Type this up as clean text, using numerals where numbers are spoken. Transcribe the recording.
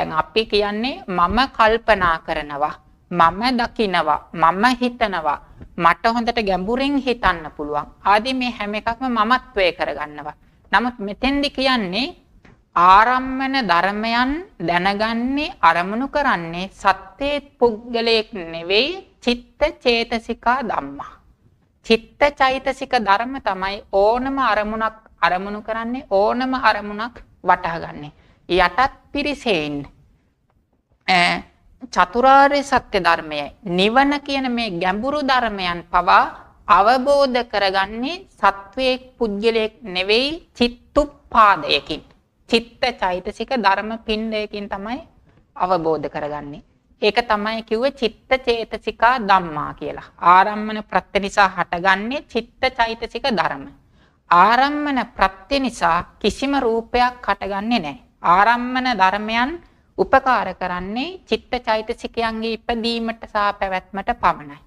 දැන් අපි කියන්නේ මම කල්පනා කරනවා, මම දකිනවා, මම හිතනවා, මට හොඳට ගැඹුරින් හිතන්න පුළුවන් ආදී මේ හැම එකක්ම මමත්වය කරගන්නවා. නමුත් මෙතෙන්දි කියන්නේ ආරම්මන ධර්මයන් දැනගන්නේ අරමුණු කරන්නේ සත්‍යයේ පුද්ගලයෙක් නෙවෙයි, චිත්ත චේතසිකා ධම්මා. චිත්ත චෛතසික ධර්ම තමයි ඕනම අරමුණක් අරමුණු කරන්නේ, ඕනම අරමුණක් වටහාගන්නේ. යටත් පිරිසේ ඉන්න චතුරාර්ය සත්‍ය ධර්මය, නිවන කියන මේ ගැඹුරු ධර්මයන් පවා අවබෝධ කරගන්නේ සත්වයේ පුද්ගලයෙක් නෙවෙයි, චිත්තුප්පාදයකින්. චිත්ත චෛතසික ධර්ම පිණ්ඩයකින් තමයි අවබෝධ කරගන්නේ. ඒක තමයි කිව්වේ චිත්ත චේතසිකා ධම්මා කියලා. ආරම්මන ප්‍රත්‍ය නිසා හටගන්නේ චිත්ත චෛතසික ධර්ම. ආරම්මන ප්‍රත්‍ය නිසා කිසිම රූපයක් හටගන්නේ නැහැ. ආරම්මන ධර්මයන් උපකාර කරන්නේ චිත්ත චෛතසිකයන්ගේ ඉපදීමට සහ පැවැත්මට පමණයි.